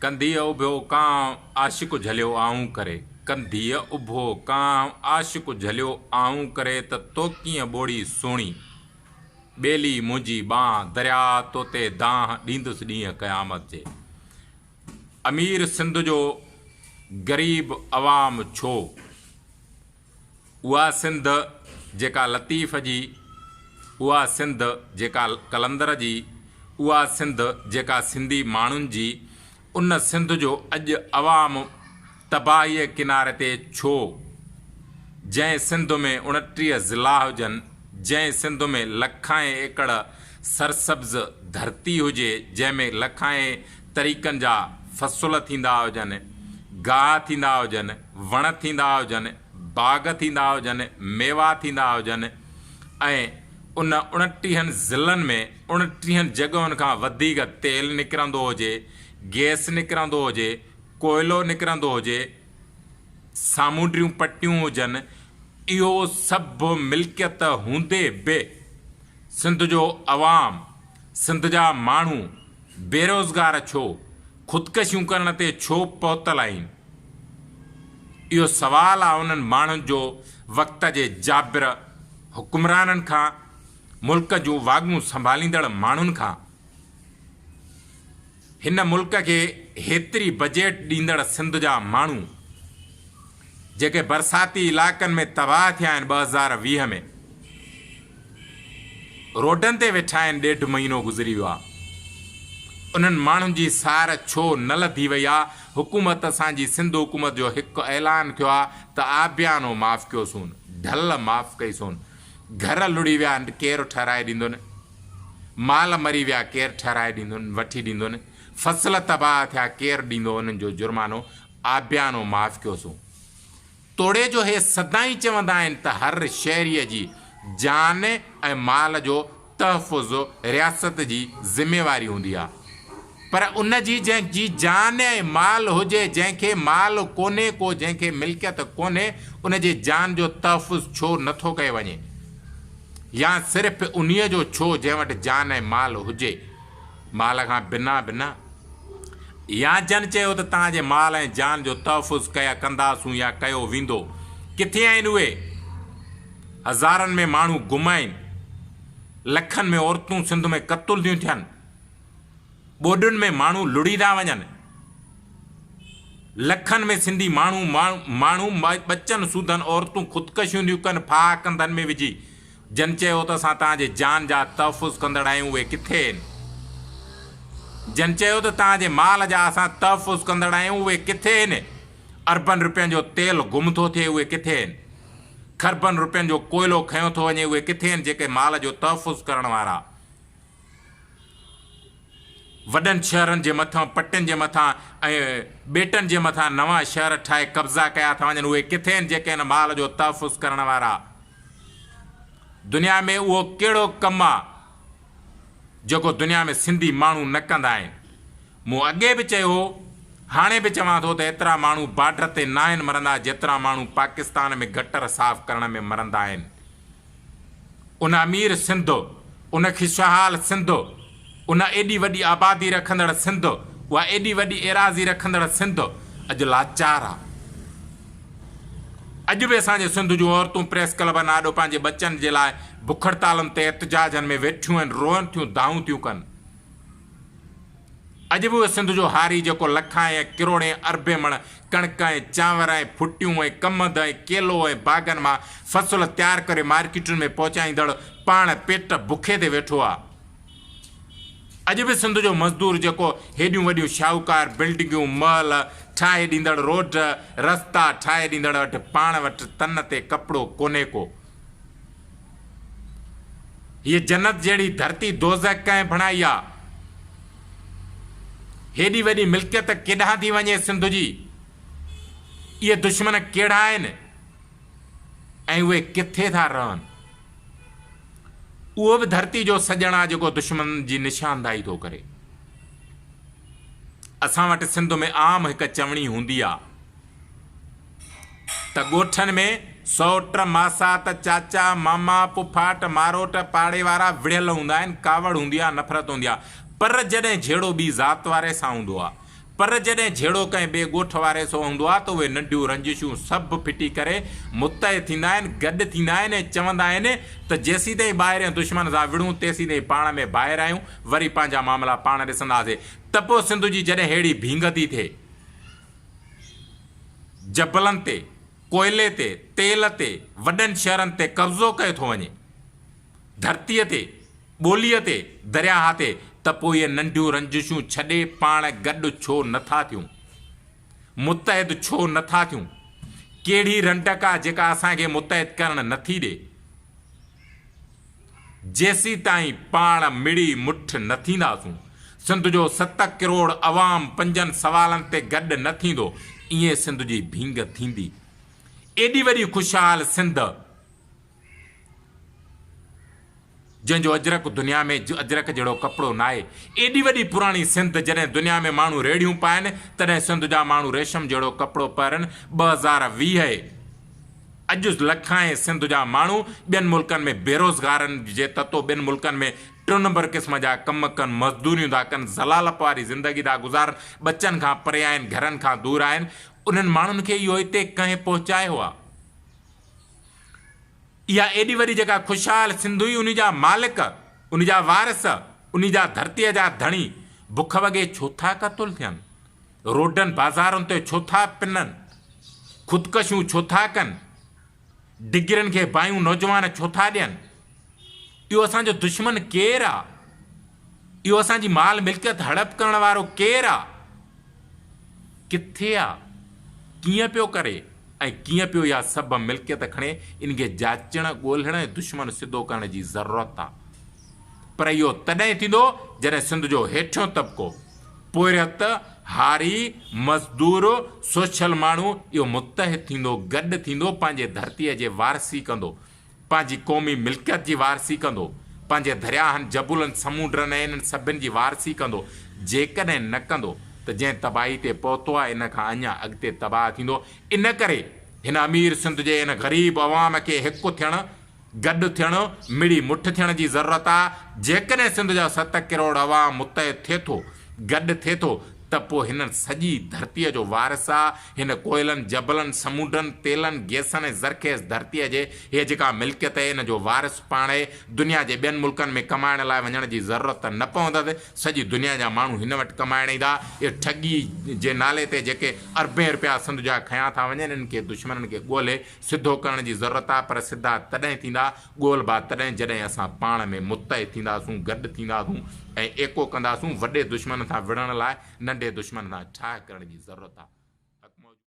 ڪنڌيء اڀيو ڪانء، عاشق جهليو آئون ڪري. ڪنڌيء اڀو ڪانء، عاشق جهليو آئون ڪري ته تو ڪيئن ٻوڙي سهڻي، ٻيلي منهنجي ٻانهن، درياء تو تي دانهن، ڏيندس ڏينهن قيامت جي. امير سنڌ جو غريب عوام ڇو؟ اها سنڌ جيڪا لطيف جي، اها سنڌ جيڪا قلندر جي، اها سنڌ جيڪا سنڌي ماڻهن جي، ان سنڌ جو اڄ عوام تباهيء ڪناري تي ڇو؟ جنهن سنڌ ۾ 29 ضلعا هجن، جنهن سنڌ ۾ لکائين ايڪڙ سرسبز ڌرتي هجي، جنهن ۾ لکائين طريقن جا فصل ٿيندا هجن، گاهه ٿيندا هجن، وڻ ٿيندا هجن، باغ ٿيندا هجن، ميوا ٿيندا هجن ۽ ان اڻٽيهن ضلعن ۾ اڻٽيهن جڳهن کان وڌيڪ تيل نڪرندو هجي، گئس نڪرندو هجي، ڪوئلو نڪرندو هجي، سامونڊيون پٽيون هجن، اهو سڀ ملڪيت هوندي به سنڌ جو عوام، سنڌ جا ماڻهو بيروزگار ڇو؟ خودڪشيون ڪرڻ تي ڇو پهتل آهن؟ اهو سوال آهي انهن ماڻهن جو وقت جي جابر حڪمرانن کان، ملڪ جون واڳون سنڀاليندڙ ماڻهن کان. هن ملڪ کي هيتري بجيٽ ڏيندڙ سنڌ جا ماڻهو جيڪي برساتي علائقن ۾ تباهه ٿيا آهن 2020 ۾ روڊن تي ويٺا آهن ڏيڍ مهينو گذري ويو آهي انهن ماڻهن جي سار ڇو نه لڌي وئي آهي حڪومت اسان جي سنڌ حڪومت جو هڪ اعلان ٿيو آهي ته آبيانو معاف ڪيوسون ڍل معاف ڪئي سون گهر لڙهي ويا ڪير ٺهرائي ڏيندون مال مري ويا ڪير ٺهرائي ڏيندون وٺي ڏيندون فصل تباهه ٿيا ڪير ڏيندو انهن جو جرمانو آبيانو معاف ڪيوسون توڙي جو هي سدائين چوندا آهن ته هر شهريء جي جان ۽ مال جو تحفظ رياست جي ذميواري هوندي آهي پر ان جي جنهن جي جان ۽ مال هجي جنهن کي مال ڪونهي ڪو جنهن کي ملڪيت ڪونهي ان جي جان جو تحفظ ڇو نه ٿو ڪيو وڃي يا صرف انهيء جو ڇو جنهن وٽ جان ۽ مال هجي مال کان بنا به نه؟ يا جن چيو ته توهان جي مال ۽ جان جو تحفظ ڪيا ڪنداسون يا ڪيو ويندو، ڪٿي آهن اهي؟ هزارن ۾ ماڻهو گم آهن، لکن ۾ عورتون سنڌ ۾ قتل ٿيون ٿين، ٻوڏن ۾ ماڻهو لڙهي ٿا وڃن، لکن ۾ سنڌي ماڻهو ماڻهو ٻچن سوڌن عورتون خودڪشيون ٿيون ڪن ڦاهه ڪنڌن ۾ وجهي، جن چيو ته اسان توهان جي جان جا تحفظ ڪندڙ آهيون اهي ڪٿي آهن؟ جن چيو ته توهان جي مال جا اسان تحفظ ڪندڙ آهيون اهي ڪٿي آهن؟ اربن رپين جو تيل گم ٿو ٿئي اهي ڪٿي آهن؟ کربن رپين جو ڪوئلو کنيو ٿو وڃي اهي ڪٿي آهن جيڪي مال جو تحفظ ڪرڻ وارا وڏن شهرن جي مٿان پٽين جي مٿان ۽ ٻيٽن جي مٿان نوان شهر ٺاهي قبضا ڪيا ٿا وڃن اهي ڪٿي آهن جيڪي ان مال جو تحفظ ڪرڻ وارا دنيا ۾ اهو ڪهڙو ڪم آ جيڪو دنيا ۾ سنڌي ماڻهو نه ڪندا آهن. مون اڳي به چيو هو، هاڻي به چوان ٿو ته ايترا ماڻهو بارڊر تي ناهن مرندا جيترا ماڻهو پاڪستان ۾ گٽر صاف ڪرڻ ۾ مرندا آهن. ان امير سنڌ، ان خشحال سنڌ، ان ايڏي وڏي آبادي رکندڙ سنڌ، اها ايڏي وڏي ايراضي رکندڙ سنڌ اڄ لاچار آ. اڄ به اسان جي سنڌ جون عورتون پريس ڪلبن آڏو پنهنجي ٻچن جي لاء بک هڙتالن تي احتجاجن ۾ ويٺيون آهن، روئن ٿيون، دانهون ٿيون ڪن. اڄ به اهو سنڌ جو هاري جيڪو لکان ۽ ڪروڙين اربين مڻ ڪڻڪ ۽ چانور ۽ ڦٽيون ۽ ڪمند ۽ ڪيلو ۽ باغن مان فصل تيار ڪري مارڪيٽن ۾ پهچائيندڙ پاڻ پيٽ بکي تي ويٺو آ. اڄ به سنڌ جو مزدور جيڪو هيڏيون وڏيون شاهوڪار بلڊنگيون، محل ٺاهي ڏيندڙ روڊ، رستا ٺاهي ڏيندڙ وٽ پاڻ وٽ تن تي ڪپڙو ڪونهي ڪو. هيء جنت جهڙي ڌرتي دوزخ ڪنهن بڻائي آ؟ هيڏي وڏي ملڪيت ڪيڏانهن ٿي وڃي سنڌ جي؟ اهي دشمن ڪهڙا آهن ۽ اهي ڪٿي ٿا رهن؟ اهو به ڌرتي جو سڄڻ آ جيڪو دشمن جي نشانداهي ٿو ڪري. اسان وٽ سنڌ ۾ عام هڪ چوڻي هوندي آ ته ڳوٺن ۾ سئوٽ، ماسات، چاچا، ماما، پڦاٽ، ماروٽ، پاڙي وارا وڙهيل هوندا آهن، ڪاوڙ هوندي آ، نفرت هوندي آ پر جڏهن جهيڙو ٻي ذات واري سان هوندو آ. پر جڏهن جهيڙو ڪنهن ٻئي ڳوٺ واري سان هوندو آهي ته اهي ننڍيون رنجشون سڀ ڦٽي ڪري متحد ٿيندا آهن، گڏ ٿيندا آهن ۽ چوندا آهن ته جيسيتائين ٻاهرين دشمن سان وڙهون تيسيتائين پاڻ ۾ ڀائر آهيون، وري پنهنجا معاملا پاڻ ڏسنداسين. ته پوء سنڌ جي جڏهن ههڙي ڀينگ ٿي ٿئي، جبلن تي، ڪوئلي تي، تيل تي، وڏن شهرن تي قبضو ڪيو ٿو وڃي، ڌرتيء تي، ٻوليء تي، درياهه تي، ته پوء اهي ننڍيون رنجشون ڇڏي پاڻ گڏ ڇو نه ٿا ٿيون؟ متحد ڇو نه ٿا ٿيون؟ ڪهڙي رنڊڪ آ جيڪا اسان کي متحد ڪرڻ نه ٿي ڏي؟ جيسيتائين پاڻ مڙي مٺ نه ٿينداسون، سنڌ جو 7 ڪروڙ عوام پنجن سوالن تي گڏ نه ٿيندو، ائين سنڌ جي ڀينگ ٿيندي. ايڏي وڏي خوشحال سنڌ! جنهن جو اجرڪ دنيا ۾ اجرڪ جهڙو ڪپڙو ناهي. ايڏي وڏي پراڻي سنڌ جڏهن دنيا ۾ ماڻهو ريڙهيون پائن تڏهن سنڌ جا ماڻهو ريشم جهڙو ڪپڙو پهرن. 2020 اڄ لکائين سنڌ جا ماڻهو ٻين ملڪن ۾ بيروزگارن جي تتو ٻين ملڪن ۾ ٽيون نمبر قسم جا ڪم ڪن، مزدوريون ٿا ڪن، ذلالپ واري زندگي ٿا گذارن، ٻچن کان پري آهن، گهرن کان دور آهن. انهن ماڻهن کي اهو هتي ڪنهن پهچايو آهي؟ اها ايڏي وڏي جيڪا خوشحال سنڌ هئي انهي جا مالڪ، انهي جا وارث، انهي جا ڌرتيء جا ڌڻي بک وڳي ڇو ٿا قتل ٿين؟ روڊن بازارن تي ڇو ٿا پنن؟ خودڪشيون ڇو ٿا ڪن؟ ڊگرين کي باهيون نوجوان ڇو ٿا ڏين؟ اهو اسان جو دشمن ڪير آ؟ اهو اسان جي مال ملڪيت هڙپ ڪرڻ وارو ڪير آ؟ ڪٿي آ؟ ڪيئن پيو ڪري ۽ ڪيئن پيو اها سڀ ملڪيت کڻي؟ ان کي جاچڻ، ڳولڻ ۽ دشمن سڌو ڪرڻ جي ضرورت آ. پر اهو تڏهن ٿيندو جڏهن سنڌ جو هيٺيون طبقو، پورهيت، هاري، مزدور، سوشل ماڻهو اهو متحد ٿيندو، گڏ ٿيندو، پنهنجي ڌرتيء جي وارثي ڪندو. پنهنجي قومي ملڪيت جي وارثي ڪندو، پنهنجي درياهن، جبلن، سمونڊن ۽ انهن سڀن جي وارثي ڪندو، جيڪڏهن نه ڪندو ته جنهن تباهي تي پهتو آهي ان کان اڃا اڳتي تباهه ٿيندو، ان ڪري هن امير سنڌ جي ان غريب عوام کي هڪ ٿيڻ، گڏ ٿيڻ، مڙي مٺ ٿيڻ جي ضرورت آهي، جيڪڏهن سنڌ جا 7 ڪروڙ عوام متحد ٿئي ٿو، گڏ ٿئي ٿو ته پوء هنن سڄي ڌرتيء جو وارث آ، هن ڪوئلن، جبلن، سمونڊن، تيلن، گئسن ۽ زرخيز ڌرتيء جي هيء جيڪا ملڪيت اهي ان جو وارث پاڻ اهي، دنيا جي ٻين ملڪن ۾ ڪمائڻ لاء وڃڻ جي ضرورت نه پوندس، سڄي دنيا جا ماڻهو هن وٽ ڪمائڻ ايندا، اهي ٺڳي جي نالي تي جيڪي اربين رپيا سنڌ جا کنيا ٿا وڃن، انهن کي دشمنن کي ڳولهي سڌو ڪرڻ جي ضرورت آ، پر سڌا تڏهن ٿيندا، ڳولبا تڏهن جڏهن اسان پاڻ ۾ متحد ٿينداسون، گڏ ٿينداسون ۽ ايڪو ڪنداسون، وڏي دشمن سان وڙهڻ لاء ننڍي دشمن سان ٺاهه ڪرڻ جي ضرورت آ. حق موجود.